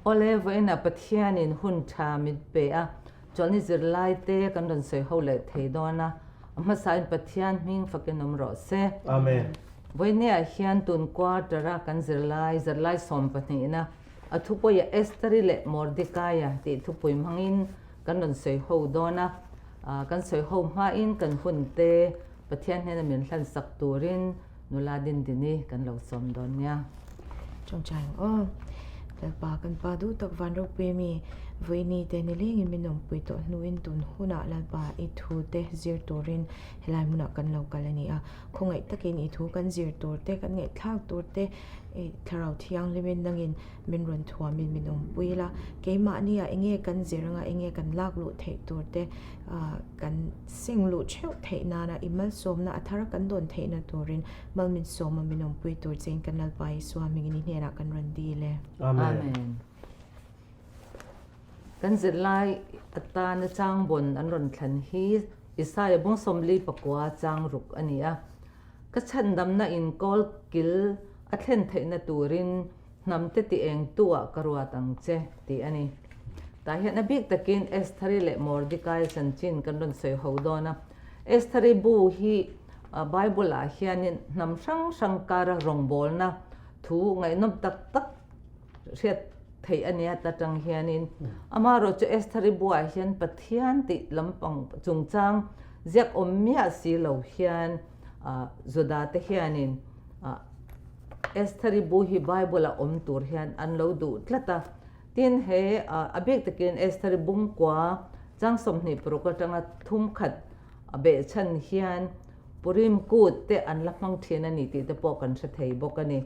Awle, vawiinah Pathianin hun tha min pe a, chawlhni zirlaite kan rawn sawi ho leh thei dawn a, a hmasain Pathian hming fakin awm rawh se. Amen. Vawiinah hian tun quarter-a kan zirlai, zirlai sawmpahnihna, a thupuia Estheri leh Mordekaia tih thupui hmangin kan rawn sawi ho dawn a, kan sawi ho hmain kan hunte Pathian hnena min hlansak turin nula Dindini kan lo sawm dawn nia. Chawngchai ang aw. Lalpa kan pa duh tak van ropui ami vawiini te nilengin min awmpui tawh hnuin tun hunah Lalpa i thu te zir turin helai hmunah kan lo kal a ni a. Khawngaih takin i thu kan zir tur te kan ngaihthlak tur te i thlarau thianghlimin nangin min rawn thuamin min awmpui la. Keimahnia enge kan zir anga enge kan lak luh theih tur te kan seng luh theuh theih nana i malsawmna a thar kan dawn theihna turin mal min sawma min awmpui tur chein kan Lalpa Isua hmingin i hnenah kan rawn dil e. Amen. Kan zirlai atana changbawn an rawn thlan hi Isaiah bung sawmli pakua chang ruk a ni a. Ka chhandamna in kawl kil a thlen theihna turin hnamte ti eng tu ah ka ruat ang che tih a ni. Tah hian a bik takin Estheri leh Mordekai chanchin kan rawn sawi ho dawn a. Estheri bu hi Bible ah hianin hnam hrang hrang kara rawngbawlna thu ngaihnawm tak tak hriat theih a nia ta tang hianin amaherawh chu Estheri bu ah hian Pathian tih lampang chungchang ziak awm miah si lo hian Juda te hianin Estheri bu hi Bible ah awm tur hian an lo duh tlat a. Tin, he a bik takin Estheri bungkua chang 26 atanga thum khat a behchhan hian Purim kut te an la hmang thin a ni tih te pawh kan hre thei bawk a ni.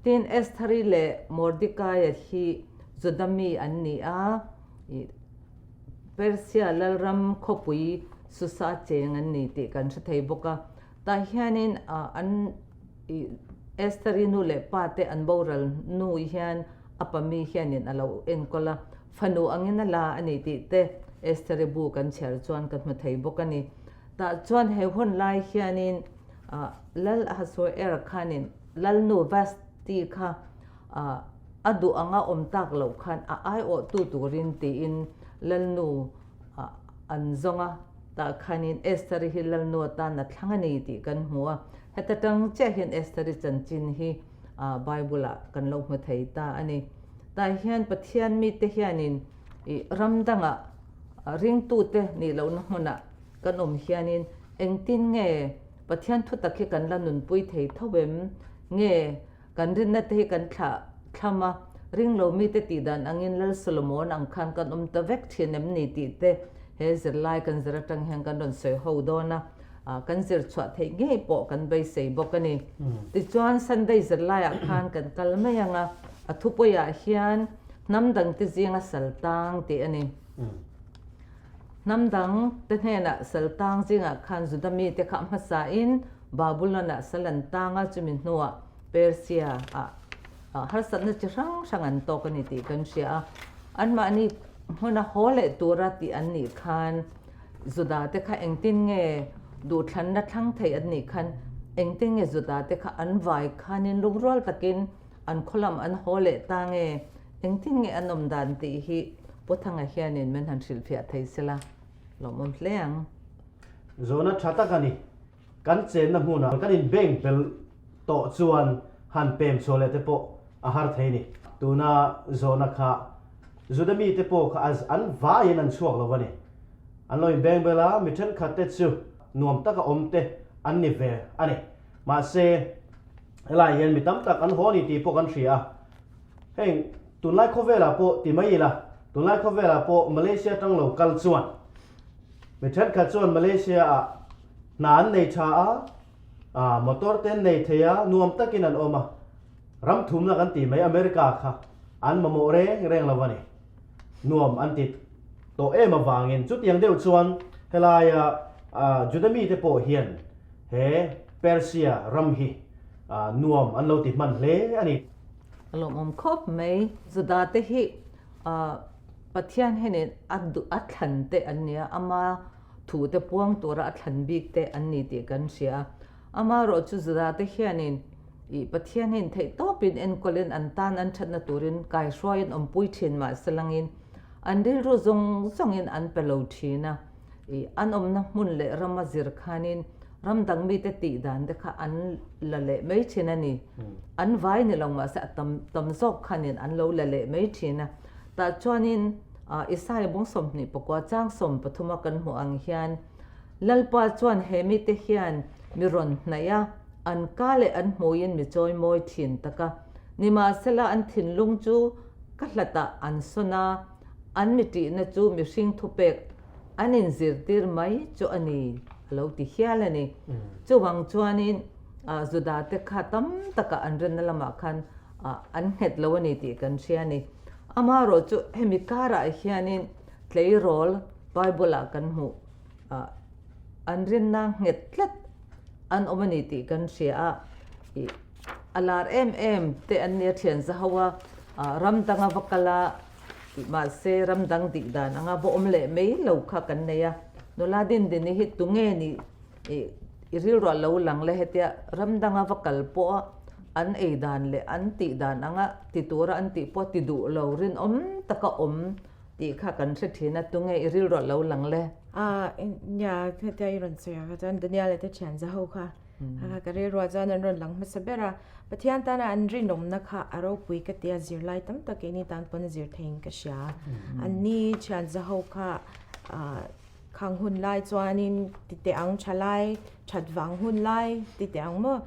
Tin, Estheri leh Mordekaia hi Juda mi an ni a, Persia lalram khawpui Susa cheng an ni tih kan hre thei bawk a. Tah hianin an Estheri nu leh pa te an boral nu hian a pa mi hianin a lo enkawl a, fanu angin a la a ni tih te Estheri bu kan chhiar chuan ka hmu thei bawk a ni. Tah chuan he hun lai hianin Lal Ahasuer khanin Lalnu Vasti kha a duh anga awm tak loh khan a aiawhtu turin tiin Lalnu an zawng a, tah khanin Estheri hi Lalnu atan a thlang a ni tih kan hmu a. Heta tang chiah hian Estheri chanchin hi Bible-ah kan lo hmu thei ta a ni. Tah hian Pathian mite hianin ih ram dangah ringtute nih lohna hmunah kan awm hianin engtin nge Pathian thutak hi kan la nunpui thei tho em? Nge Kan rinna te hi kan thlah thlam a, ring lo mite tih dan angin Lal Solomon ang khan kan awm ta vek thin em ni tih te he zirlai kan zir atang hian kan rawn sawi ho dawn a, kan zir chhuah theih ngei pawh kan beisei bawk a ni. Tichuan Sunday zirlaiah khan kan kal mai ang a, a thupuiah hian hnam dangte zinga sal tang tih a ni. Hnam dang te hnenah sal tang zingah khan Juda mite kha hmasain Babulon-ah sal an tang a, chumi hnuah Persia-ah harsatna chi hrang hrang an tawk a ni tih kan hria a. Anmahni hmuna haw leh tura tih an nih khan Juda te kha engtin nge duhthlanna thlang thei an nih khan engtin nge Juda te kha an vai khanin lungrual takin an khawlam an haw leh ta nge engtin nge an awm dan tih hi Pu Thanga hianin min han hrilhfiah thei sela lawmawm hle ang. Zawhna tha tak a ni. Kan chenna hmunah kan inbeng bel tawh chuan han pem chhuah leh te pawh a har thei ni. Tuna zawhna kha Juda mite pawh kha an vaiin an chhuak lo a ni. An lo inbeng bel a, mi thenkhat te chu nuam taka awm te an ni ve a ni. Mahse, helai hian mi tam tak an haw ni tih pawh kan hria a. Heng tunlai khawvelah pawh ti mai ila, tunlai khawvelah pawh Malaysia tang lo kal chuan mi thenkhat chuan Malaysia ah hna an nei tha a, ah motor te an nei thei a, nuam takin an awm a, ram thumna kan tih mai America kha an mamawh reng reng lo a ni. Nuam an ti tawh em avangin chutiang deuh chuan helaia Juda mite pawh hian he Persia ram hi nuam an lo ti hman hle a ni. A lawmawm khawp mai. Juda te hi Pathian hianin a a thlan te an nia, ama thu te puang tura a thlan bik te an ni tih kan hria a. Amaherawhchu Juda te hianin Ih Pathian hian theihtawpin enkawlin an tan an thatna turin kaihruaiin awmpui thin mahse langin an rilru zawng zawngin an pe lo thin a. Ih an awmna hmun leh rama zir khanin ram dang mite tih dan te kha an la leh mai thin a ni. An vai ni lo mahse a tam tam zawk khanin an lo la leh mai thin a. Tah chuanin Isaiah bung 24 chang 13 a kan hmuh ang hian Lalpa chuan he mite hian mi rawn hnaih a, an ka leh an hmuiin mi chawimawi thin tak a. Nimahsela an thinlung chu ka hlatah an sawn a, an mi tihna chu mihring thupek an inzirtir mai chu a ni, a lo ti hial a ni. Chuvang chuanin Judate kha tam taka an rinna lamah khan an nghet lo a ni tih kan hria a ni. Amaherawhchu chu hemi karah hianin tleirawl Bible-ah kan hmuh an rinna nghet tlat an awm a ni tih kan hria a, ih a lar em em te an nia thian za ho a, ram danga va kal a, ih mahse ram dang tih dan anga va awm leh mai lo kha kan nei a, nula Dindini hi tunge nih ih i rilruah lo lang le hetia ram danga va kal pawh a an ei dan leh an tih dan anga ti tura an tih pawh ti duh lo rinawm taka awm Tih kha kan hre thin a, tunge i rilruah lo lang le? A, nia, hetia i rawn sawi ang kha chuan Daniel-a te thian za ho kha ka rilruah chuan an rawn lang hmasa ber a, Pathian tana an rinawmna kha a ropui ka tia zirlai tam tak keini tan pawn a zir theiin ka hria. Anni thian za ho kha Khang hun lai chuanin ti teh ang tha lai, that vang hun lai ti teh ang maw?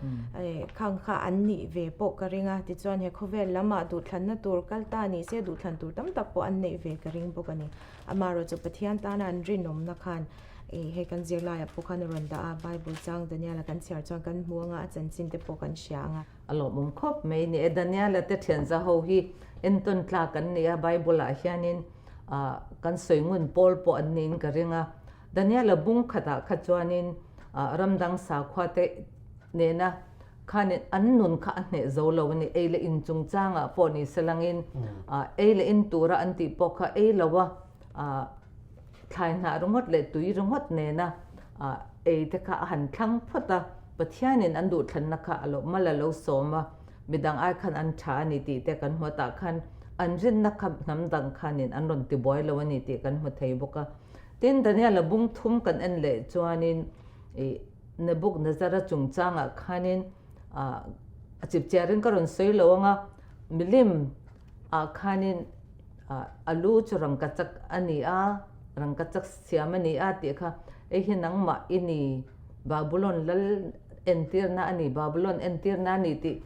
Khang kha an nih ve pawh ka ring a, tichuan he khawvel lamah duhthlanna tur kal ta ni se duhthlan tur tam tak pawh an neih ve ka ring bawk a ni. Amaherawh chu Pathian tana an rinawmna khan hei kan zirlaiah pawh khan a rawn dah a, Bible chang Daniel-a kan chhiar chuan kan hmu anga a chanchin te pawh kan hria ang a. A lawmawm khawp mai ni e. Daniel-a te thianza ho hi entawn tlak an ni a, Bible-ah hianin kan sawi ngun pawl pawh an niin ka ring a. Daniel-a bung khatah kha chuanin ramdang sakhua te nena khanin an nun kha a hneh zo lo a ni. Ei leh in chungchangah pawh ni se langin ei leh in tura an tih pawh kha ei lo a, thlai hnah ringawt leh tui ringawt nena ei te kha a han thlang phawt a, Pathianin an duhthlanna kha a lo mal a lo sawm a, midang ai khan an tha a ni tih te kan hmu tah khan an rinna kha hnam dang khanin an rawn tibuai lo a ni tih kan hmu thei bawk a. Tin, Daniel-a bung thum kan en leh chuanin ih Nebuchadnezzar-a chungchangah khanin a chipchiarin ka rawn sawi lo ang a, milim ah khanin a lu chu rangkachak a ni a, rangkachak siam a ni a tih kha hei hi nangmah i ni, Babulon lal entirna a ni, Babulon entirna a ni tih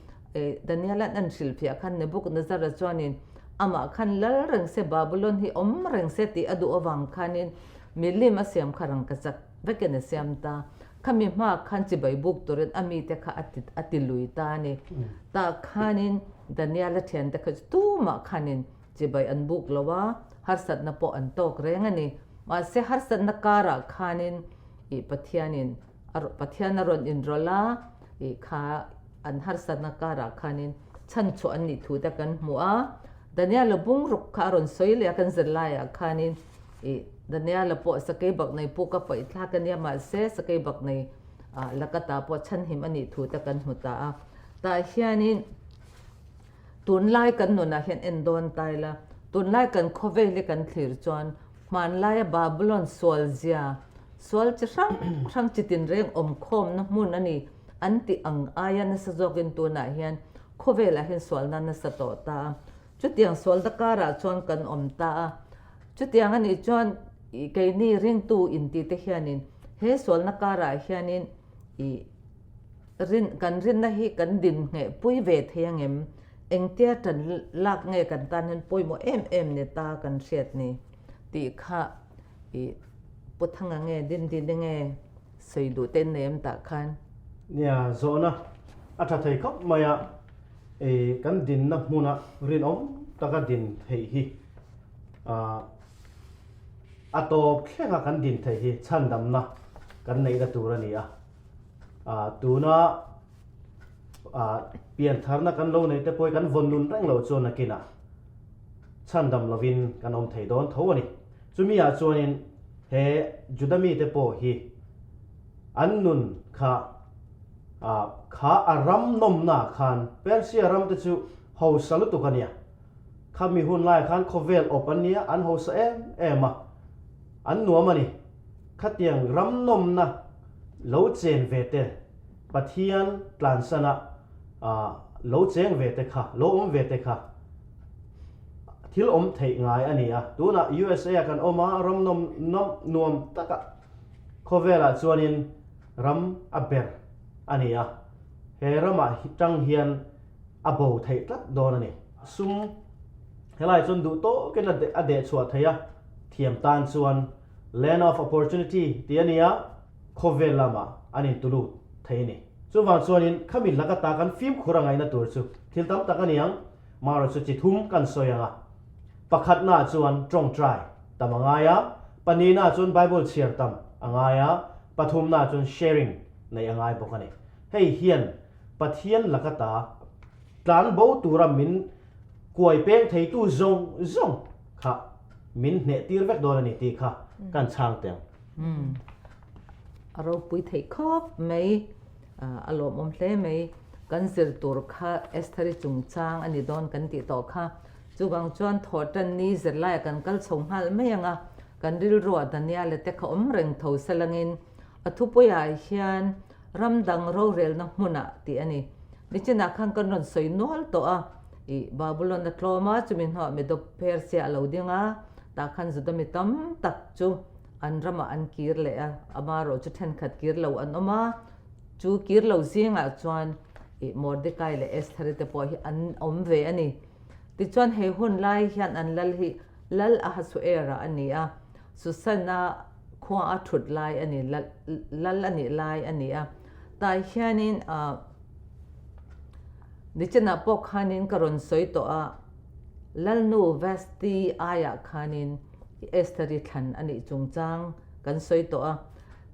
Daniel-a'n an hrilhfiah khan Nebuchadnezzar-a chuanin amah khan lal reng se, Babulon hi awm reng se tih a duh avang khanin milim a siam kha rangkachak vekin a siam ta. Khami hma khan chibai buk turin a mite kha a ti lui ta a ni. Tah khanin Daniel-a thiante kha chu tumah khanin chibai an buk lo a, harsatna pawh an tawk reng a ni. Mahse harsatna karah khanin ih Pathianin a Pathian a rawn inrawlh a, ih kha an harsatna karah khanin chhanchhuah an nih thu te kan hmu a. Daniel-a bungruk kha a rawn sawi leh a kan zirlaiah khanin ih Daniel-a pawh sakei bak nei puk a paih thlak a nia mahse sakei bak nei laka ta pawh chhanhim a nih thu te kan hmu ta a. Tah hianin tunlai kan nunah hian en dawn ta ila, tunlai kan khawvel hi kan thlir chuan hmanlaia Babylon sual zia, sual chi hrang hrang chi tinreng awmkhawmna hmun a ni an tih ang aia nasa zawkin tunah hian khawvelah hian sualna nasa tawh ta a. Chutiang sual dakarah chuan kan awm ta a. Chutiang a nih chuan keini ringtu intite hianin he sualna karah hianin ih Rin, kan rinna hi kan din ngheh pui ve thei angem? Engtia tan lak nge kan tan hian pawimawh em em ni ta kan hriat ni? Tih kha i Pu Thanga nge Dindini nge sawi duh te in nei em tah khan? Nia, zawhna a tha thei khawp mai a, i kan dinna hmuna rinawm taka din theih hi a tawp thlenga kan din theih hi chhandamna kan neihna tur a ni a. Tuna piantharna kan lo neih te pawh hi kan vawn nun reng lo chuan nakinah chhandam lovin kan awm thei dawn tho a ni. Chumi ah chuanin he Juda mite pawh hi an nun kha Kha a ram nawmnaah khan Persia ram te chu hausa lutuk a nia. Khami hun laiah khan khawvel awp an nia, an hausa em em a, an nuam a ni. Khatiang ram nawmna lo chen ve te, Pathian tlansana lo cheng ve te kha, lo awm ve te kha thil awm theih ngai a ni a. Tunah USA ah kan awm a, ram nawm nuam takah khawvelah chuanin ram a ber a ni a, he ramah tang hian a bo theih tlat dawn a ni. Sum helai chuan duh tawkin a deh chhuah theih a, thiam tan chuan Land of Opportunity tih a ni a, khawvel lamah an intulut thei a ni. Chuvang chuanin khami lak ata kan fimkhur a ngaihna tur chu thil tam tak a ni ang, marawh chu chi thum kan sawi ang a. Pakhatnaah chuan tawngtai tam a ngai a, pahnihnaah chuan Bible chhiar tam a ngai a, pathumnaah chuan sharing neih a ngai bawk a ni. Hei hian Pathian lak ata tlan bo tura min kuai peng theitu zawng zawng kha min hneh tir vek dawn a ni tih kha kan chhang teh ang. Umm a ropui theih khawp mai, a lawmawm hle mai. Kan zir tur kha Estheri chungchang a ni dawn kan tih tawh kha. Chuvang chuan thawhtan ni zirlaiah kan kal chho nghal mai ang a, kan rilruah Daniela te kha awm reng tho selangin a thupuiah hian ram dang rorelna hmunah tih a ni. Nichinah khan kan rawn sawi nual tawh a, ih Babylon a tlawm a, chumi hnuah Medo-Persia a lo ding a, tah khan Juda mi tam tak chu an ramah an kir leh a, amaherawh chu thenkhat kir lo an awm a, chu kir lo zingah chuan ih Mordecai leh Estheri te pawh hi an awm ve a ni. Tichuan he hun lai hian an lal hi Lal Ahasuera a ni a, Susan-a khua a thut lai a ni, lal a nih lai a ni a. Tah hianin nichinah pawh khanin ka rawn sawi tawh a, Lalnu Vasti aiah khanin Estheri thlan a nih chungchang kan sawi tawh a.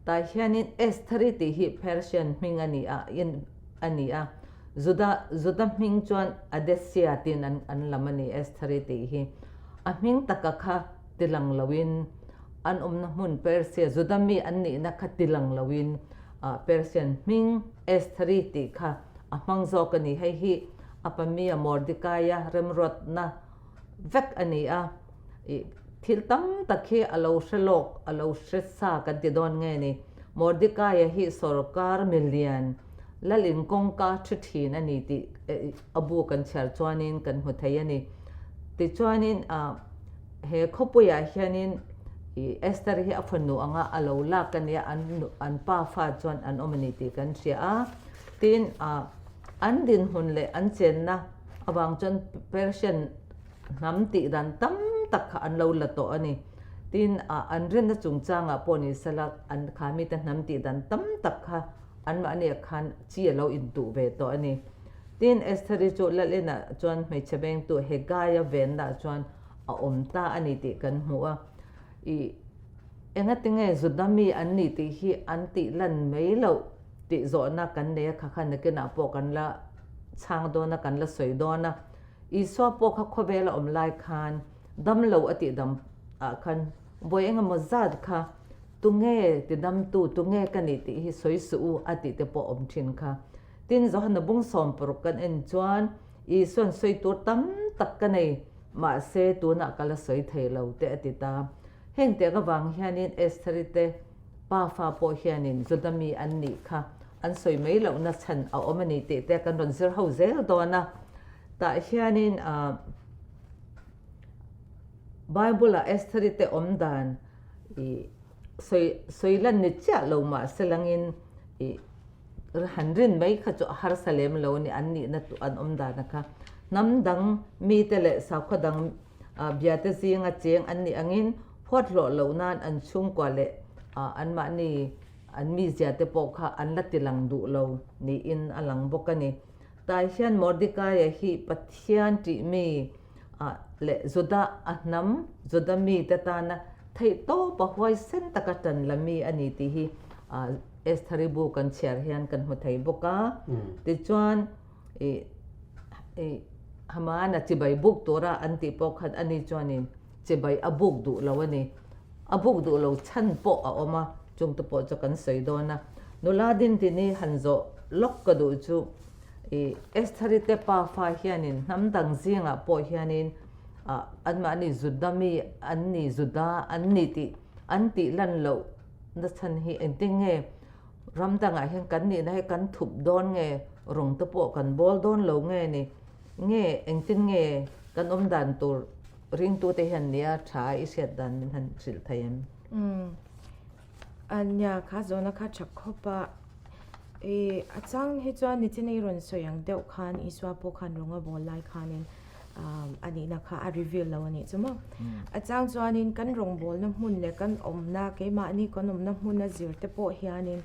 Tah hianin Estheri tih hi Persian hming a ni a, a ni a. Juda, Juda hming chuan Adesia tiin an an lam a ni, Estheri tih hi. A hming taka kha tilang loin an awmna hmun Persia, Juda mi an nihna kha tilang loin Persian hming Estheri tih kha a hmang zawk a ni. Hei hi a pamia Mordekaia remruatna vek a ni a. Ih, thil tam tak hi a lo hre lawk, a lo hre sa kan ti dawn nge ni. Mordekaia hi sorkar milian Lalin kawngka thi thin a ni tih a bu kan chhiar chuanin kan hmu thei a ni. Tichuanin he khawpuiah hianin Esther hi a fanu anga a lo lak a nia, an pa fa chuan an awm a ni tih kan hria a. Tin, an dinhmun leh an chenna avang chuan Persian hnam tih dan tam tak kha an lo la tawh a ni. Tin, an rinna chungchangah pawh ni sela an kha mite hnam tih dan tam tak kha Anmahniah khan chi a lo intuh ve tawh a ni. Tin, Estheri chu Lalinah chuan hmeichhe vengtu Hegaia vennaah chuan a awm ta a ni tih kan hmu a. I engatinge Juda mi an ni tih hi an tih lan mai loh tih zawhna kan nei a, kha khan nakinah pawh kan la chhang dawn a, kan la sawi dawn a. Isua pawh kha khawvel a awm lai khan dam lo a tih dam ah khan vawi engemaw zat kha Tunge tidamtu, tunge ka nih tih hi sawi suh u a tih te pawh awm thin kha. Tin, Johana bung 60 kan en chuan Isua'n sawi tur tam tak ka nei, mahse tunah ka la sawi thei lo te a ti ta. Heng tiang avang hianin Estheri te pafa pawh hianin Juda mi an nih kha an sawi mai lohna chhan a awm a ni tih te kan rawn zir ho zel dawn a. Tah hianin Bible-ah Estheri te awm dan I sawi sawi lan ni chiah lo mah se langin i han rin mai kha chu a harsa lem lo a ni, an nihna tu an awm dan a kha. Hnam dang mite leh sakhaw dang biate zinga cheng an nih angin huat hlawh loh nan an chhungkua leh anmahni an mizia te pawh kha an la ti lang duh lo niin a lang bawk a ni. Tah hian Mordekaia hi Pathian tih mi leh Juda a hnam Juda mite tana theihtawpa huaisen taka tan la mi a ni tih hi Estheri bu kan chhiar hian kan hmu thei bawk a. Tichuan Hamana chibai buk tura an tih pawh khan ani chuanin chibai a buk duh lo a ni. A buk duh lo chhan pawh a awm a, chungte pawh chu kan sawi dawn a. Nula Dintini han zawh. lawk ka duh chu i Estheri te pafa hianin hnam dang zingah pawh hianin anmahni Juda mi an ni Juda an ni tih an tih lan loh na chhan hi engtin nge ram dangah hian kan nihna hi kan thup dawn nge rawng te pawh kan bawl dawn lo nge ni nge engtin nge kan awm dan tur ringtute hian nia tha i hriat dan min han hrilh thei em? Umm a nia kha zawhna kha tha khawp a i a chang hi chuan nichina i rawn sawi ang deuh khan Isua pawh khan rawng a bawl lai khanin a nihna kha a reveal lo a nih chu maw. A chang chuanin kan rawngbawlna hmun leh kan awmna keimahni kan awmna hmuna zir te pawh hianin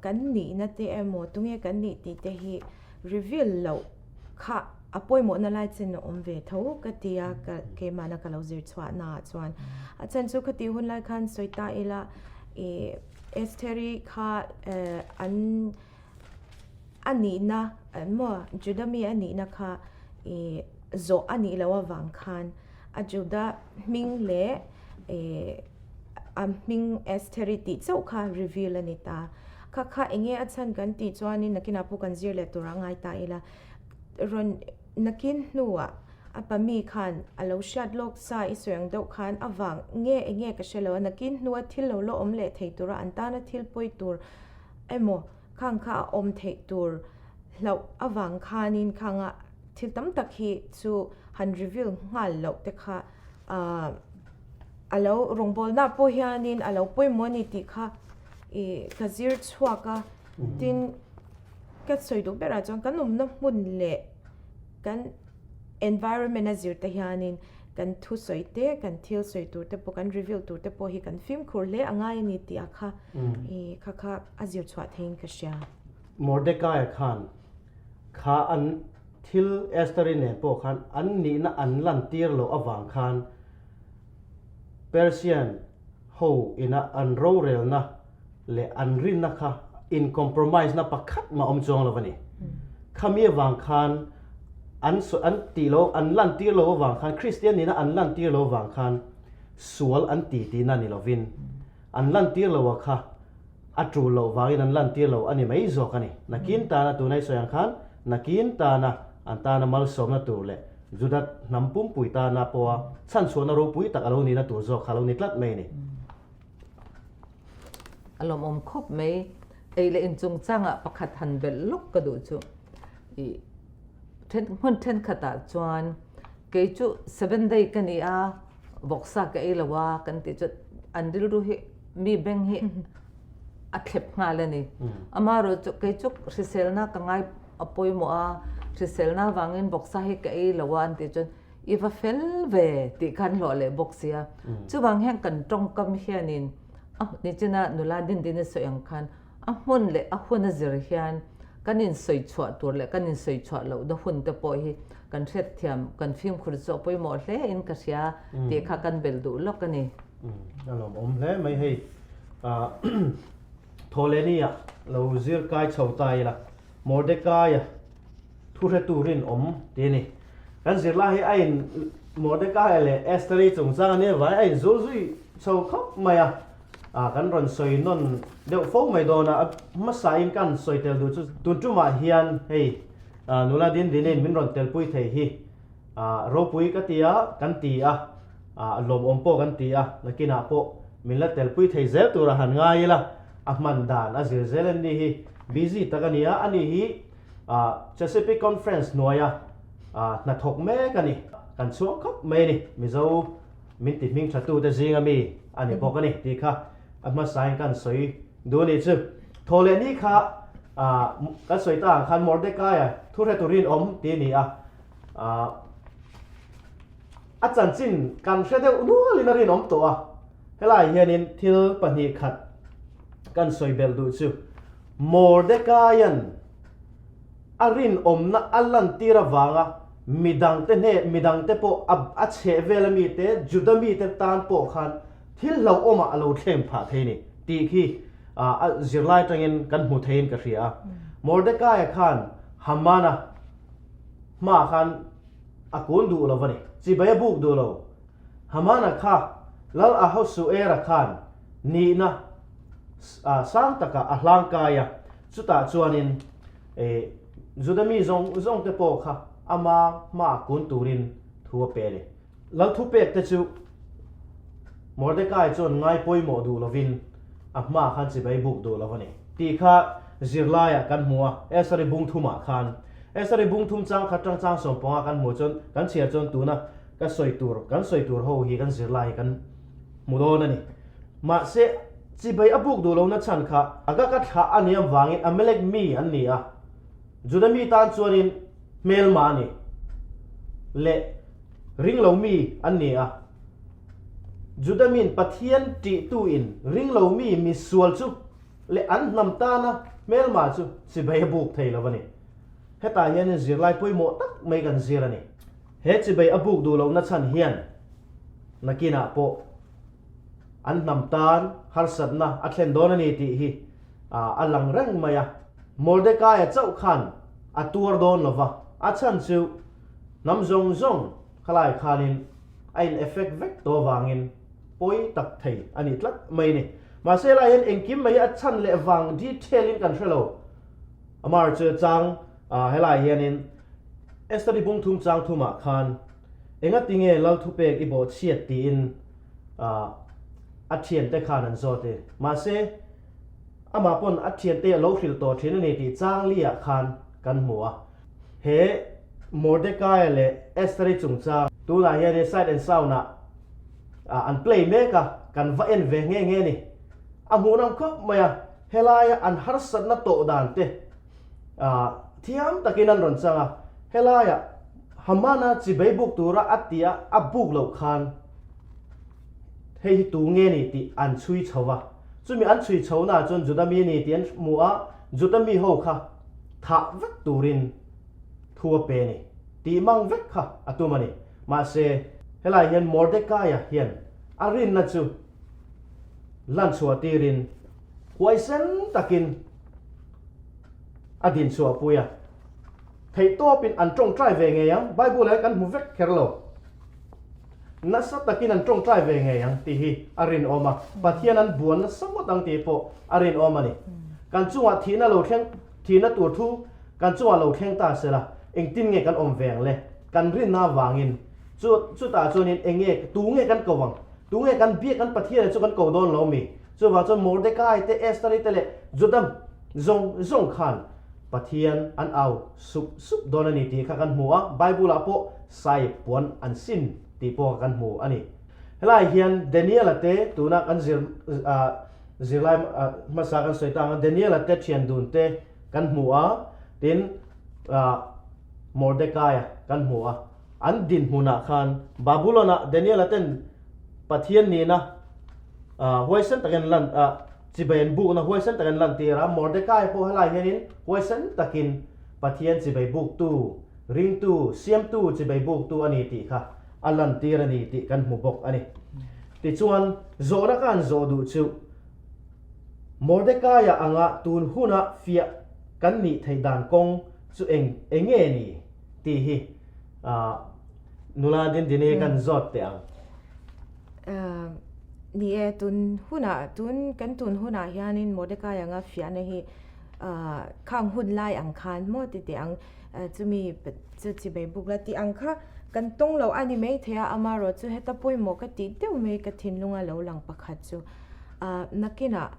kan nihna te emaw tunge kan nih tih te hi reveal loh kha a pawimawhna lai chin a awm ve tho ka ti a ka keimahna ka lo zir chhuahna ah chuan. A chhan chu khati hun lai khan sawi ta ila ih Estheri kha an a nihna maw Juda mi a nihna kha ih zawh a nih loh avang khan a Juda hming leh ih a hming Estheri tih chauh kha reveal a ni ta. Kha kha eng nge a chhan kan tih chuanin nakinah pawh kan zir leh tur a ngai ta ila rawn nakin hnuah a pa mi khan a lo hriat lawk sa i sawi ang deuh khan a vang nge eng nge ka hre lo a nakin hnua thil lo la awm leh thei tura an tana thil pawi tur emaw khang kha a awm theih tur hlauh avang khanin khanga thil tam tak hi chu han reveal nghal loh te kha ahh a lo rawngbawlna pawh hianin a lo pawimawh a ni tih kha ih ka zir chhuak a tin ka sawi duh berah chuan kan awmna hmun leh kan environment a zir te hianin kan thusawi te kan thil sawi tur te pawh kan reveal tur te pawh hi kan fimkhur hle a ngai a ni tih ah kha ih kha kha a zir chhuah theiin ka hria. Mordecai khan kha an thil Esther-i nen pawh khan an nihna an lantir loh avang khan Persian ho ina an rorelna leh an rinna kha in compromise na pakhat mah awm chuang lo a ni. Khami avang khan an sawi an tih lo an lan tir lo avang khan Kristian nihna an lan tir lo avang khan sual an ti tihna ni lovin an lan tir lo a kha a tul loh vangin an lan tir lo a ni mai zawk a ni. Nakin tana tuna i sawi ang khan nakin tana an tana malsawmna tur leh Juda hnam pumpui tana pawha chhanchhuahna ropui tak a lo nihna tur zawk kha a lo ni tlat mai a ni. A lawmawm khawp mai. Ei leh inchungchangah pakhat han belh lawk ka duh chu i then hmun thenkhatah chuan kei chu seven day ka ni a, vawksa ka ei lo a kan tih chu an rilru hi mi beng hi a thlep nghal a ni. Amaherawh chu kei chu hriselna ka ngai a pawimawh a, hriselna avangin vawksa hi ka ei lo a an tih chuan I va fel ve tih khan hlawh leh bawk sia. Chuvang hian kan tawngkam hianin a nichina nula Dindin a sawi ang khan a hmun leh a hun a zir hian kan insawi chhuah tur leh kan insawi chhuah loh na hun te pawh hi kan hriatthiam kan fimkhur chu a pawimawh hle in ka hria tih kha kan bel duh lawk a ni. A lawmawm hle mai hei. Thawhlehni-ah lo zir kai chho ta ila Mordecai-a Thu hre turin awm ti a ni. Kan zirlai hi a in Mordecai leh Estheri chungchang a nia vai a in zul zui chho khawp mai a, ah kan rawn sawi nawn deuh fo mai dawn a, a hmasa in kan sawi tel duh chu tun tumah hian hei nula din dinin min rawn telpui thei hi ah ropui ka ti a kan ti a, ah lawmawm pawh kan ti a, nakinah pawh min la telpui thei zel tur a han ngai ila a hman dan a zir zel an ni hi busy tak a ni a, ani hi Chesapeake Conference hnuaia hnathawk mek a ni. Kan chhuak khawp mai a ni. Mizo min ti hming thatute zinga mi a ni bawk a ni tih kha a hmasain kan sawi duh a nih chu. Thaw leh ni kha kan sawi ta ang khan Mordecai-a thu hre turin awm tih a ni a. A chanchin kan hre deuh nualin a rinawm tawh a. Helai hianin thil pahnih khat kan sawi belh duh chu Mordecai-a'n a rinawmna a lantir avanga midangte hne midangte pawh a a chheh vela mite Juda mite tan pawh khan thil hlauhawmah a lo thleng phah thei a ni tih khi a zirlai atangin kan hmu theiin ka hria a. Mordecai-a khan Haman-a hmaah khan a kun duh lo a ni, chibai a buk duh lo. Hamana kha Lal Ahasuera khan nihna sang takah a hlangkai a, chutah chuanin. Juda mi zawng zawng te pawh kha ama hmaah kun turin thu a pe a ni. Lal thupek te chu Mordekai chuan ngai pawimawh duh lovin a hmaah khan chibai buk duh lo a ni. Tih kha zirlaiah kan hmu a, Esther-i bung thumah khan. Esther-i bung thum chang khat tang chang sawmpanga kan hmuh chuan kan chhiar chuan tuna ka sawi tur, kan sawi tur ho hi kan zirlai hi kan hmu dawn a ni. Mahse, chibai a buk duh lohna chhan kha Agag-a thlah a nih avangin Amalek mi an ni a, Juda mi tan chuanin hmelma a ni leh ringlo mi an ni a. Juda miin Pathian ṭihtuin ringlo mi misual chu leh an hnam tana hmelma chu chibai a buk thei lo a ni. Hetah hianin zirlai pawimawh tak mai kan zir a ni. He chibai a buk duh lohna chhan hian nakinah pawh an hnam tan harsatna a thlen dawn a ni tih hi a lang reng mai a. Mordekaia chauh khan a tuar dawn lo va, a chhan chu hnam zawng zawng khalai khanin a in effect vek tawh avangin pawi tak thei a ni tlat mai a ni. Mahse helai hian engkim mai hi a chhan leh vang detail in kan hre lo. Amar chu chang helai hianin Esther-i bung thum chang thumah khan Engatinge Lal thupek i bawhchhiat tiin a thiante khan an zawt e. Mahse, amah pawn a thiante a lo hrilh tawh thin a ni tih chang liah khan kan hmu a. He Mordekaia leh Esther-i chungchang tunah hian Sight and Sound-ah an play mek a, kan va en ve nghe nghe a ni. A hmuhnawm khawp mai a, helaia an harsatna tawh dan te thiam takin an rawn chang a, helaia Hamana chibei buk tura a tia a buk loh khan hei hi tu nge ni tih an chhui chho va, chumi an chhui chho naah chuan Juda mi a ni tih an hmu a, Juda mi ho kha thah vek turin thu a pe a ni tih mang vek kha a tum a ni. Mahse, helai hian Mordekaia hian a rinna chu lan chhuah tirin huaisen takin a din chhuah pui a. Theih tawpin an tawngtai ve ngei ang, Bible ah kan hmu vek kher lo. Nasa takin an tawngtai ve ngei ang tih hi a rinawm a, Pathian an buan nasa ngawt ang tih pawh a rinawm a ni. Kan chungah thihna lo thleng, thihna tur thu kan chungah lo thleng ta sela, engtin nge kan awm ve ang le? Kan rinna avangin chu chutah chuanin eng nge, tu nge kan ko ang? Tu nge kan biak kan Pathian chu kan ko dawn lo mi? Chuvang chuan Mordecai te, Esther-i te leh Juda zawng zawng khan Pathian an au sup sup dawn a ni tih kha kan hmu a, Bible-ah pawh sai puan an sin tih pawh kha kan hmu a ni. Helai hian Daniel-a te tuna kan zir zirlai hmasa kan sawi tang a, Daniel-a te thian dun te kan hmu a, tin Mordecai-a kan hmu a. An dinhmunah khan Babulon-ah Daniel-a ten Pathian nihna huaisen takin lan chibai an bukna huaisen takin lan tir a, Mordecai pawh helai hianin huaisen takin Pathian chibai buktu, ringtu, siamtu chibai buktu a ni tih kha a lantir a ni tih kan hmu bawk a ni. Tichuan, zawhna ka han zawh duh chu Mordecai-a anga tun huna fiah kan nih theih dan kawng chu eng eng nge ni tih hi nula Dindini kan zawt teh ang. Ni e, tun hunah, tun kan tun hunah hianin Mordecai anga fiahna hi khang hun lai ang khan maw ti teh ang, chumi chu chibei buk la tih ang kha kan tawng lo a ni maithei a, amaherawh chu heta pawimawh ka tih deuh mai ka thinlunga lo lang pakhat chu nakinah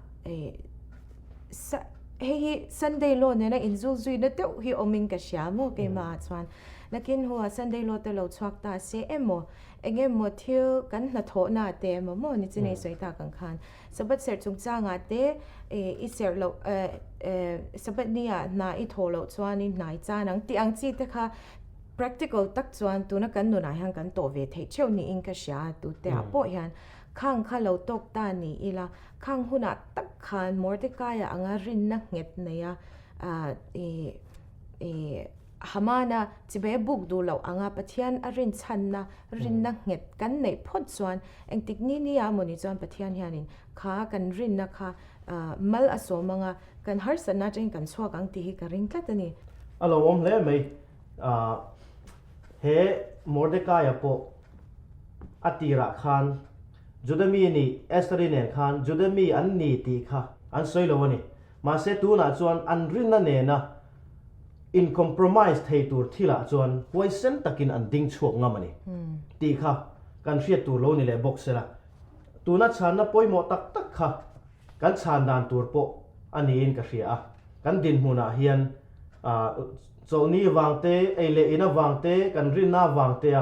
Hei hi Sunday law nena inzul zuina deuh hi awmin ka hria maw keimahah chuan. Nakin hnuah Sunday law te lo chhuak ta se emaw, eng emaw thil kan hnathawhna te emaw maw ni chinei sawi tak ang khan Sabbath serh chungchangah te i serh loh Sabbath nia hna i thawh loh chuanin hna i chan ang tih ang chi te kha practical tak chuan tuna kan nunah hian kan tawh ve theih theuh niin ka hria a, tuteah pawh hian khang kha lo tawk ta ni ila Khang hunah tak khan Mordekaia anga rinna nghet neia Hamana chibai a buk duh loh anga Pathian a rinchhanna rinna nghet kan neih phawt chuan engtik ni ni ah mawni chuan Pathian hianin kha kan rinna kha mal a sawm anga kan harsatna atangin kan chhuak ang tih hi ka ring tlat a ni. A lo awm hle mai. He Mordekaia pawh a tirah khan Juda mi nih Esther-i nen khan Juda mi an ni tih kha an sawi lo a ni. Mahse tunah chuan an rinna nena In compromise thei tur thilah chuan huaisen takin an ding chhuak ngam a ni tih kha kan hriat tur lo ni leh bawk sela, tuna chhanna pawimawh tak tak kha kan chhan dan tur pawh a niin ka hria a. Kan dinhmunah hian chawlhni vangte, ei leh in avangte, kan rinna avangtea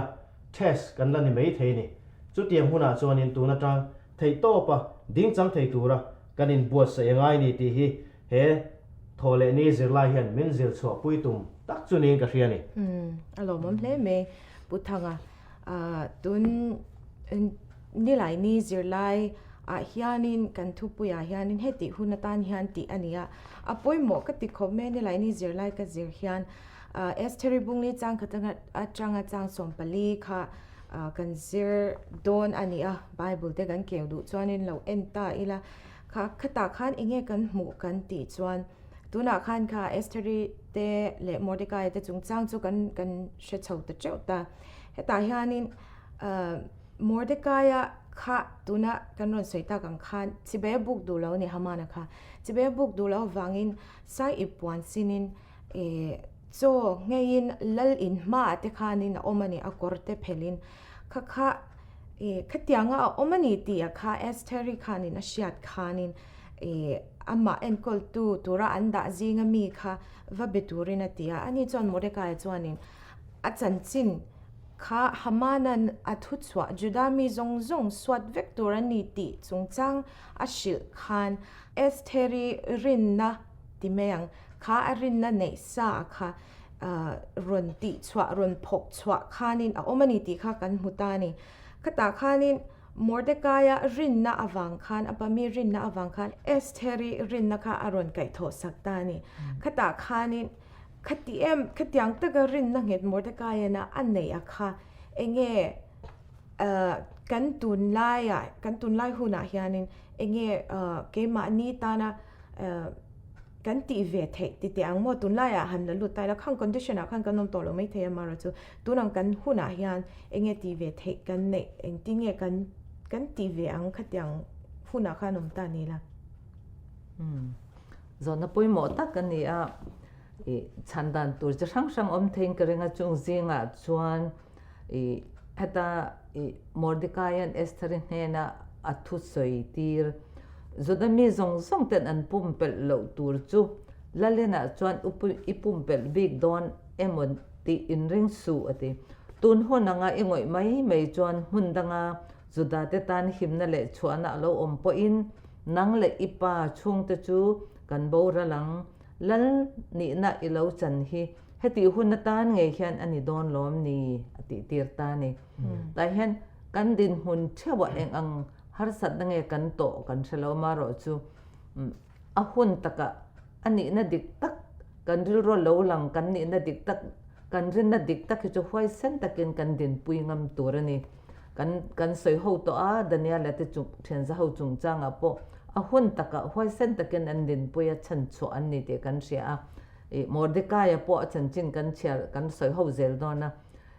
test kan la ni mai thei a ni. Chutiang hunah chuanin tun atang theihtawpa dingchang thei tura kan inbuatsaih a ngai ni tih hi He thaw leh ni zirlai hian min zir chhuah pui tum tak chu niin ka hria a ni. Umm, a lawmawm hle mai Pu Thanga. Tun nilaini zirlai ah hianin kan thupuiah hianin hetih hun atan hian tih a ni a, a pawimawh ka ti khawp mai a nilaini zirlai ka zir hian Estheri Bungli chang khat atanga chang 14 kha kan zir dawn a ni a, Bible te kan keu duh chuanin lo en ta ila. Kha khatah khan enge kan hmuh kan tih chuan tunah khan kha Estheri te leh Mordecai te chungchang chu kan kan hre chho ta teuh ta. Hetah hianin ahh Mordecai-a kha tuna kan rawn sawi tak ang khan chibai a buk duh lo a ni Hamana kha. Chibai a buk duh loh avangin sai ip puan sinin ih chaw ngeiin lal in hmaah te khanin a awm a ni a kawr te phelhin kha kha Ih, khatianga a awm a ni tih a kha Estheri khanin a hriat khanin ih amah enkawltu tura an dah zinga mi kha va be turin a ti a. Ani chuan Mordecai chuanin a chanchin kha Hamanan a thuchhuah Juda mi zawng zawng suat vek tur a ni tih chungchang a hrilh khan Estheri rinna ti mai ang kha a rinna neih sa kha rawn tih chhuah, rawn phawk chhuah khanin a awm a ni tih kha kan hmu ta a ni. Khatah khanin Mordecai-a rinna avang khan, a pami rinna avang khan Estheri rinna kha a rawn kaihthawh sak ta a ni. Khatah khanin khati em, khatiang taka rinna nghet Mordecai-ana a neih a kha enge kan tunlaiah, kan tunlai hunah hianin enge keimahni tana Kan tih ve theih ti teh ang maw? Tunlaiah han la lut ta ila, khang condition ah khan kan awm tawh lo mai thei a, amaherawh chu tun ang kan hunah hian enge tih ve theih kan neih, engtin nge kan kan tih ve ang khatiang hunah khan awm ta ni la. Umm, zawhna pawimawh tak a ni a, ih chhan dan tur chi hrang hrang awm theiin ka ring a, chung zingah chuan ih heta ih Mordecai-a'n Esther-i hnena a thusawi tir Juda mi zawng zawng ten an pumpelh loh tur chu Lalinah chuan i pumpelh bik dawn emaw tih inring suh a ti. Tun hun anga i ngawih mai mai chuan hmun danga Juda te tan himna leh chhuahna a lo awm pawhin nang leh i pa chhungte chu kan boral ang. Lal nihna i lo chan hi hetih hun atan ngei hian a ni dawn lawm ni a tih tir ta a ni. Tah hian kan dinhmun theuhah eng ang Harsatna nge kan tawh kan hre lo marawh chu a hun takah a nihna dik tak kan rilru a lo lang kan nihna dik tak kan rinna dik tak hi chu huaisen takin kan dinpui ngam tur a ni. Kan kan sawi ho tawh a Daniela te chung thianza ho chungchangah pawh a hun takah huaisen takin an dinpui a chhanchhuah an ni tih kan hria a. Ih Mordecai-a pawh a chanchin kan chhiar kan sawi ho zel dawn a.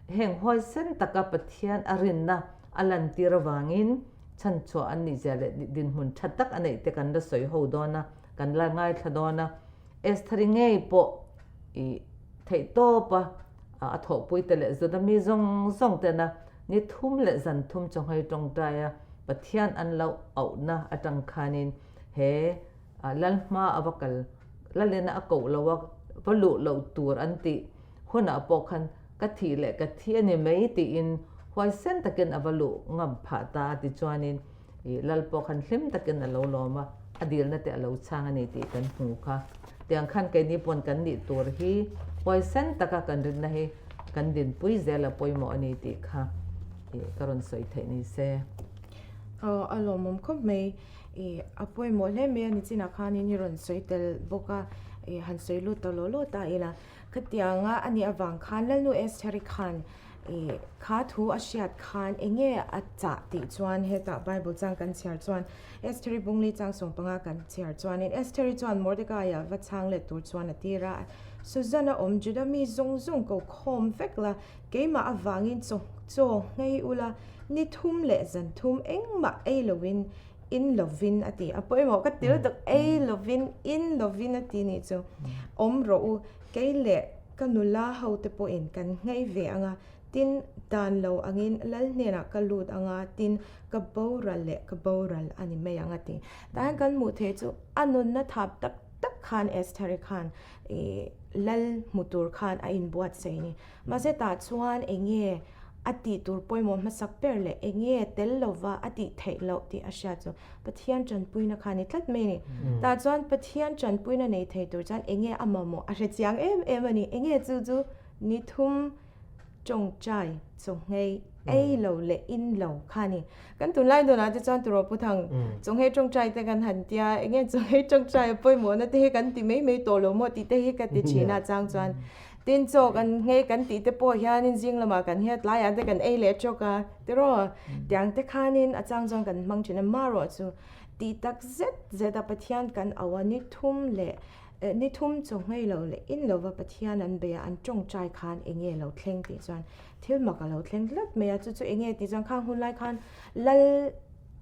Heng huaisen taka Pathian a rinna a lantir avangin chhanchhuah an nihzia leh dinhmun tha tak a neih te kan la sawi ho dawn a, kan la ngaithla dawn a. Estheri ngei pawh i theihtawpa a thawhpuite leh Juda mi zawng zawng tena ni thum leh zan thum chawnghei tawngtaia Pathian an lo auhna atang khanin he Lalhma a va kal, Lalena a koh lo a, va luh loh tur an tih Hunah pawh khan ka thih leh ka thi a ni mai tiin huaisen takin a va luh ngam phah ta a tichuanin ih lal pawh khan hlim takin a lo lawm a, a dilna te a lo chhang a ni tih kan hmu kha. Tiang khan keini pawn kan nih tur hi huaisen taka kan rinna hi kan dinpui zel a pawimawh a ni tih kha ih ka rawn sawi theih ni se. Aw a lawmawm khawp mai. Ih a pawimawh hle mai a nichinah khanin i rawn sawi tel bawk a, ih han sawi lut ta law law ta ila. Khatianga a nih avang khan Lalnu Estheri khan ih kha thu a hriat khan enge a chah tih chuan hetah Bible chang kan chhiar chuan Estheri Bungli chang 15 kan chhiar chuanin Estheri chuan Mordecai-a va chhang let tur chuan a tir a, Susan-a awm Juda mi zawng zawng ko khawm vek la, keimah avangin chaw chaw nghei ula, ni thum leh zan thum engmah ei loin in lovin a ti a pawimawh ka til tak ei lovin in lovin a ti nih chu awm rawh u kei leh. ka nula hote pawhin kan nghei ve ang a, tin, dan lo angin lal hnenah ka lut ang a, tin, ka boral leh ka boral a ni mai ang a ti. Tah hian kan hmuh theih chu a nunna thap tak tak khan Estheri khan ih lal hmu tur khan a inbuatsaih a ni. Mahse tah chuan eng nge a tih tur pawimawh hmasak ber leh eng nge tel lova a tih theih loh tih a hriat chu Pathian tanpuina kha a ni tlat mai a ni. Tah chuan Pathian tanpuina nei thei tur chuan eng nge a mamawh a hre chiang em em a ni. Eng nge chu chu ni thum tawngtai chawnghei ei lo leh in lo kha a ni. Kan tunlai nunah te chuan turaw Puthang chawnghei tawngtai te kan han tia eng nge chawnghei tawngtai a pawimawhna te hi kan ti mai mai tawh lo maw tih te hi ka ti thin a chang chuan Tin chaw kan nghei kan tih te pawh hianin zing lamah kan hiat laiah te kan ei leh tawk a, tiraw? Tiang te khanin a chang chuan kan hmang thin a, marawh chu tih tak zet zet a Pathian kan auh a, ni thum leh ni thum chaw nghei lo leh in lova Pathian an bei a, an tawngtai khan eng nge lo thleng tih chuan thil mak a lo thleng tlat mai a, chu chu eng nge tih chuan khang hun lai khan lal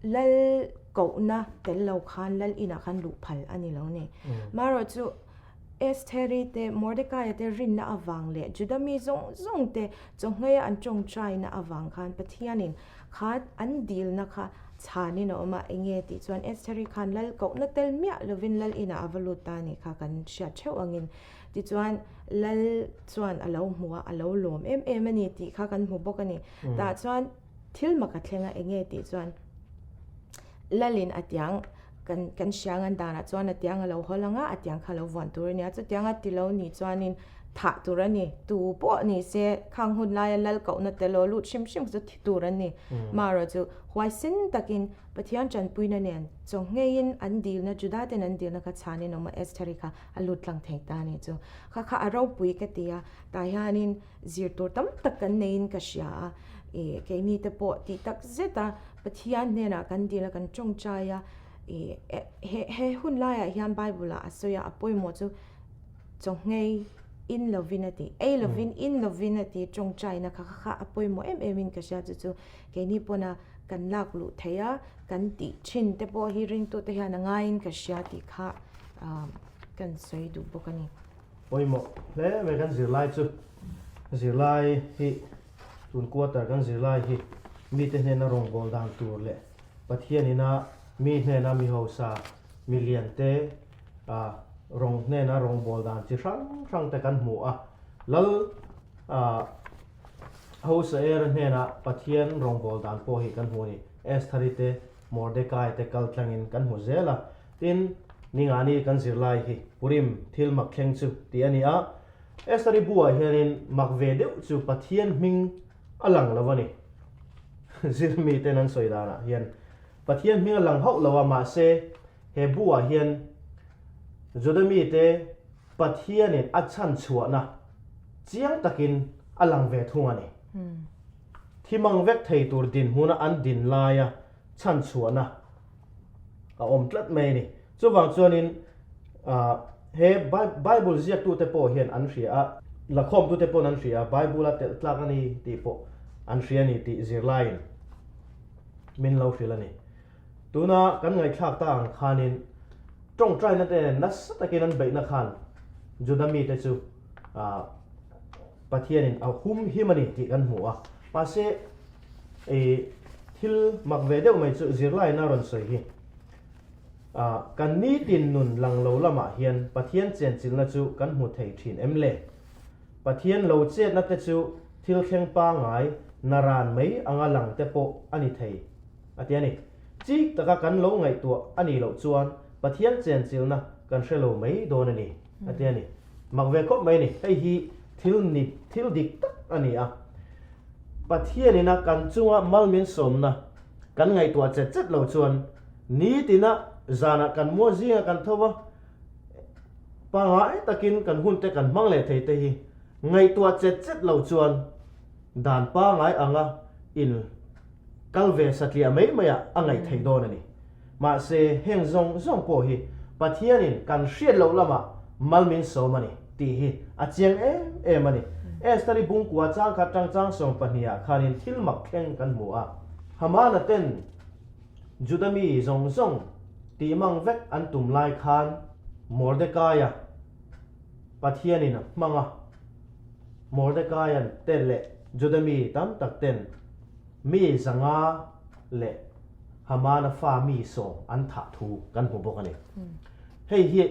lal kohna tel lo khan lal inah khan luh phal a ni lo ni. Marawh chu Estheri te, Mordekaia te rinna avang leh Juda mi zawng zawng te chawhngheia an tawngtaina avang khan Pathianin kha an dilna kha chhanin a awm a, enge tih chuan Estheri khan lal kohna tel miah lovin lal inah a va lut ta a nih kha kan hriat theuh angin. Tichuan lal chuan a lo hmu a, a lo lawm em em a ni tih kha kan hmu bawk a ni. Tah chuan Thil mak a thleng a enge tih chuan Lalin a tiang kan kan hriang an danah chuan a tiang a lo hawl ang a, a tiang kha a lo vuan tur a nia. Chutiang a ti lo nih chuanin thah tur a ni. Tu pawh ni se khang hun laia lal kohna tel aw lut hrim hrim chu thi tur an ni. Marawh chu huaisen takin Pathian tanpuina nen chaw ngeiin an dilna Juda ten an dilna kha chhanin awm a Estheri kha a lut tlang thei ta a ni chu. Kha kha a ropui ka ti a, tah hianin Zir tur tam tak kan neiin ka hria a, ih keini te pawh tih tak zet a Pathian hnenah kan dil a, kan tawngtai a, ih he he hun laiah hian Bible ah a sawi a, a pawimawh chu chawnghei in lovin a ti, ei lovin in lovin a ti tawngtaina kha kha a pawimawh em em in ka hria chu chu keini pawna kan lak luh theih a, kan tih thin te pawh hi ringtute hian a ngaiin ka hria tih kha kan sawi duh bawk a ni. Pawimawh hle mai kan zirlai chu zirlai hi tun quarter kan zirlai hi mite hnena rawngbâwl dan tur leh Pathian ina mi hnena mi hausa mi lian te ah rawng hnena rawngbâwl dan chi hrang hrang te kan hmu a lal ah hausa era hnena Pathian rawngbâwl dan pawh hi kan hmu a ni Estheri te Mordecai te kal tlangin kan hmu zel a Tin, Ningani kan zirlai hi Purim thil mak thleng chu tih a ni a, Estheri buah hianin mak ve deuh chu Pathian hming a lang lo a ni. Zirmi ten an sawi danah hian Pathian hming a lang hauh lo a, mahse he buah hian Juda mite Pathianin a chhan chhuahna chiang takin a lang ve thung a ni. Thi mang vek thei tur dinhmuna an din laia chhan chhuahna a awm tlat mai a ni. Chuvang chuanin he Bible ziaktute pawh hian an hria a, lakhawmtute paw'n an hria a, Bible-a telh tlak a ni tih pawh an hria a ni tih zirlaiin min lo hrilh a ni. Tuna kan ngaihthlak ta ang khanin tawngtaina te nen nasa takin an beihna khan Juda mite chu Pathianin a hum him a ni tih kan hmu a. Mahse, thil mak ve deuh mai chu zirlaina rawn sawi hi, kan nitin nun lang lo lamah hian Pathian chenchilhna chu kan hmu thei thin em le? Pathian lo chetna te chu thil thleng pangai naran mai anga lang te pawh a ni thei a ti a ni. Chik taka kan lo ngaihtuah a nih loh chuan Pathian chenchilhna kan hre lo mai dawn a ni a ti a ni. Mak ve khawp mai a ni. Hei hi thil ni thil dik tak a ni a. Pathianina kan chunga mal min sawmna kan ngaihtuah chet chet lo chuan nitina zanah kan mual zinga kan tho va, pangai takin kan hunte kan hmang leh thei te hi ngaihtuah chet chet lo chuan dan pangai anga in kal ve satliah mai maiah a ngaih theih dawn a ni. Mahse, heng zawng zawng pawh hi Pathianin kan hriat loh lamah mal min sawm a ni tih hi a chiang em em a ni. Estheri bungkua chang khat tang chang sawmpahnihah khanin thil mak thleng kan hmu a. Hamana ten Juda mi zawng zawng tih mang vek an tum lai khan Mordekaia Pathianin a hmang a. Mordekaia'n te leh Juda mi tam tak ten mi 500 leh Hamana fa mi 10 an thah thu kan hmu bawk a ni. Hei hi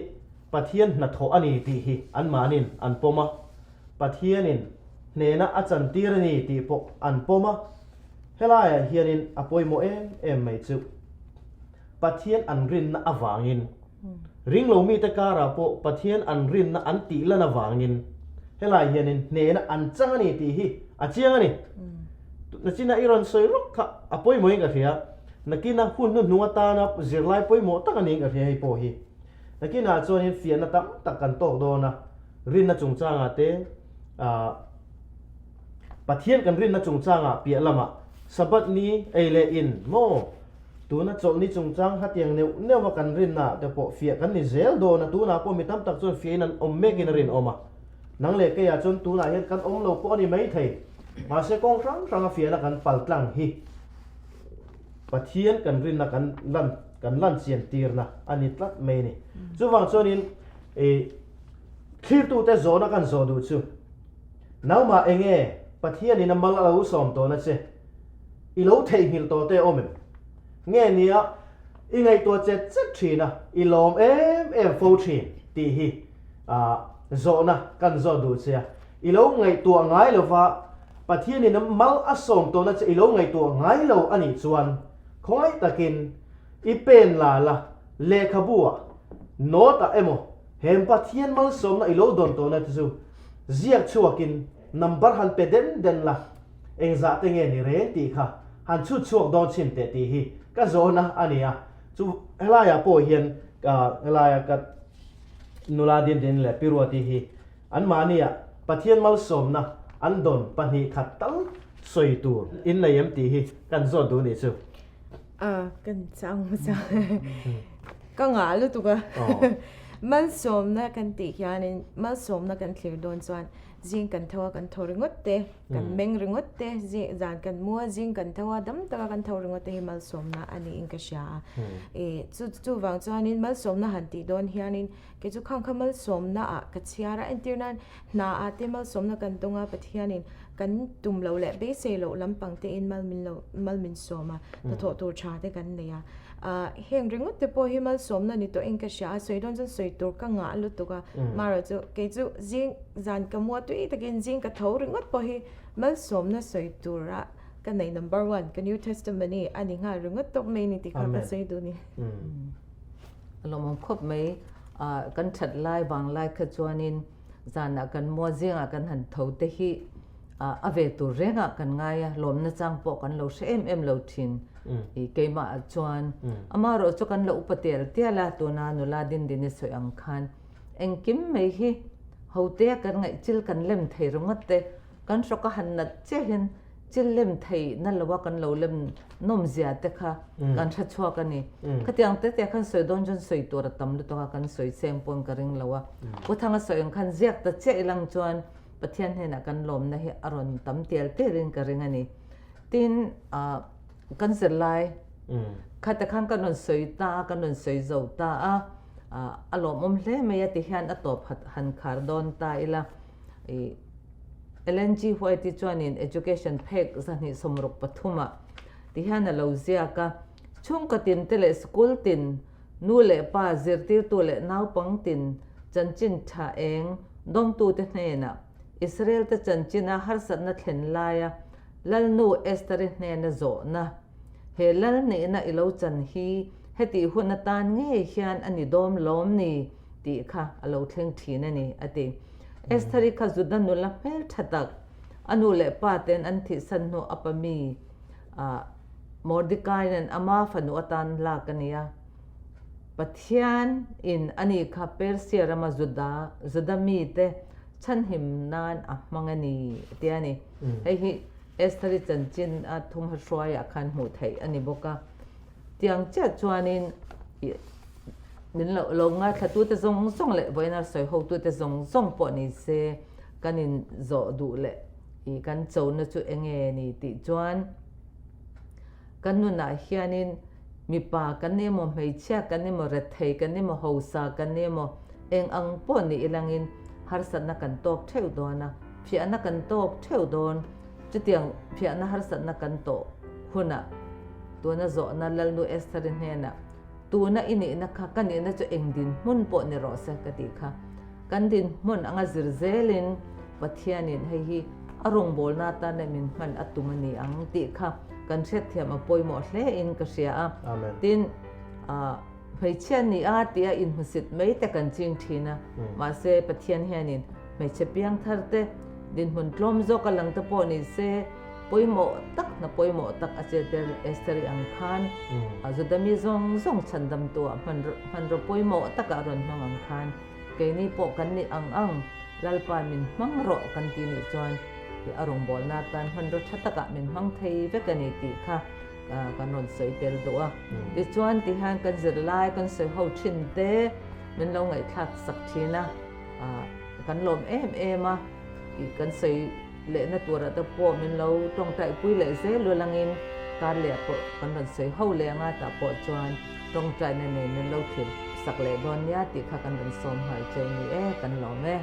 Pathian hnathawh a ni tih hi anmahniin an pawm a, Pathianin hnena a chantir a ni tih pawh an pawm a. Helaiah hianin a pawimawh em em mai chu Pathian an rinna avangin, ringlo mite karah pawh Pathian an rinna an tih lan avangin helai hianin hnena an chang a ni tih hi a chiang a ni. Nachina i rawn sawi rawk kha a pawimawhin ka hria. Nakina hun hnuhnung atana zirlai pawimawh tak a niin ka hria hei pawh hi. Nakinah chuanin fiahna tam tak kan tawk dawn a, rinna chungchangah te ah Pathian kan rinna chungchangah piah lamah Sabbath ni ei leh in maw tuna chawlhni chungchang hatiang neuh neuh a kan rinna te pawh fiah kan ni zel dawn a, tunah pawh mi tam tak chuan fiahin an awm mekin a rinawm a, nang leh keiah chuan tunah hian kan awm lo pawh a ni maithei, mahse kawng hrang hranga fiahna kan paltlang hi Pathian kan rinna kan lan kan lan chian tirna a ni tlat mai a ni. Chuvang chuanin i thlirtute zawhna kan zawh duh chu nangmah enge Pathianin a mal a lo sawm tawhna che i lo theihnghilh tawh te awm em? Nge nia i ngaihtuah chet chet thin a, i lawm em em fo thin tih hi zawhna kan zawt duh che a. I lo ngaihtuah ngai lova Pathianin a mal a sawm tawhna che i lo ngaihtuah ngai lo a nih chuan khawngaih takin i pen la la lehkhabu ah note ah emaw he Pathian malsawmna i lo dawn tawhna te chu ziak chhuakin number han pe den den la engzah te nge ni reng tih kha han chhut chhuak dawn chhin teh tih hi ka zawhna a ni a. Chu helaiah pawh hian helaia ka nula Dindin leh Pi Ruati hi Anmahniah Pathian malsawmna an dawn 2 khat tal sawi tur in nei em tih hi kan zawt duh nih chu. A, kan chang hmasa. Ka ngah lutuk a. Malsawmna kan tih hianin malsawmna kan thlir dawn chuan zing kan tho a kan tho ringawt te, kan meng ringawt te, zan kan mu a zing kan tho a dam taka kan tho ringawt te hi malsawmna a niin ka hria a. Chu chuvang chuanin malsawmna han tih dawn hianin Kei chu khang kha malsawmna ah ka chhiar a, entir nan hna ah te malsawmna kan dawng a, Pathianin kan tum loh leh beisei loh lampang te in mal min lo mal min sawm a, hnathawh tur tha te kan nei a. Ah heng ringawt te pawh hi malsawmna ni tawh in ka hria a, sawi dawn chuan sawi tur ka ngah lutuk a, marawh chu kei chu zing zan ka mua tui takin zing ka tho ringawt pawh hi malsawmna sawi tura ka nei number one ka new testimony a ni nghal ringawt tawp mai ni tih kha ka sawi duh ni. A lawmawm khawp mai. Kan that lai vang lai kha chuanin zanah kan mua zingah kan han tho te hi a ve tur rengah kan ngai a, lawmna chang pawh kan lo hre em em lo thin i keimah chuan. Amaherawh chu kan lo upa tial tial a, tuna nula Dindini sawi ang khan engkim mai hi hotea kan ngaih chil kan lem thei ringawt te, Kan hrawk a han nat chiahin chil lem thei na lo a kan lo lem nawm zia te kha kan hre chhuak a ni. Khatiang te te khan sawi dawn chuan sawi tur a tam lutuk a, kan sawi seng pawn ka ring lo a. Pu Thanga sawi ang khan ziak ta chiah ilang chuan Pathian hnenah kan lawmna hi a rawn tam tial tialin ka ring a ni. Tin, kan zirlai khate khan kan rawn sawi ta a, kan rawn sawi zo ta a, a lawmawm hle mai a ti hian a tawp han khar dawn ta ila. Ellen G. White-i chuanin Education phek 263 ah ti hian a lo ziak a, Chhungkaw tin te leh school tin, nu leh pa, zirtirtu leh naupang tin chanchin tha eng dawngtute hnenah Israel-te chanchina harsatna thlen laia Lalnu Esther-i hnena zawhna, He lal nihna i lo chan hi hetih hun atan ngei hian a ni dawm lawm ni? tih kha a lo thleng thin a ni, a ti. Estheri kha Juda nula hmel tha tak, a nu leh pa ten an thihsan hnu a pa mi Mordekai'n ama fanu atan lak a ni a. Pathian in ani kha Persia rama Juda, Juda mite chhanhim nan a hmang a ni, a ti a ni. Hei hi Estheri chanchin a thumha hruaiah khan hmuh theih a ni bawk a. Tiang chiah chuanin min lo lo ngaithlatute zawng zawng leh vawiina sawi hotute zawng zawng pawh ni se kan in zawh duh leh ih kan chona chu eng nge ni tih chuan kan nunah hianin mipa kan ni emaw hmeichhia kan ni emaw rethei kan ni emaw hausa kan ni emaw eng ang pawh ni ilangin harsatna kan tawk theuh dawn a. Phiahna kan tawk theuh dawn. Chutiang phiahna harsatna kan tawh hunah tuna zawhna Lalnu Estheri hnenah, Tuna i nihna kha ka nihna chu eng dinhmun pawh ni rawh se ka tih kha. Kan dinhmun anga zir zelin Pathianin hei hi a rawngbawlna atana min hman a tum a ni ang tih kha kan hriatthiam a pawimawh hle in ka hria a. Tin, hmeichhia ni a tia inhmusit mai te kan ching thin a, mahse Pathian hianin hmeichhe piangthar te dinhmun tlawm zawk a lang te pawh ni se pawimawh tak hna pawimawh tak a cheter Esther-i ang khan Juda mi zawng zawng chhandamtu ah hmanraw pawimawh takah a rawn hmang ang khan keini pawh kan nih ang ang Lalpa min hmang rawh kan ti nih chuan i a rawngbawlna atan hmanraw tha takah min hmang thei vek a ni tih kha kan rawn sawi tel duh a. Tichuan tihian kan zirlai kan sawi ho thin te min lo ngaihthlak sak thin a, kan lawm em em a, i kan sawi lehna turah te pawh min lo tawngtai pui leh zel lu langin kar leh pawh kan rawn sawi ho leh anga tah pawh chuan tawngtaina nen min lo thlir sak leh dawn nia tih kha kan rawn sawm nghal cheu ni e, kan lawm e.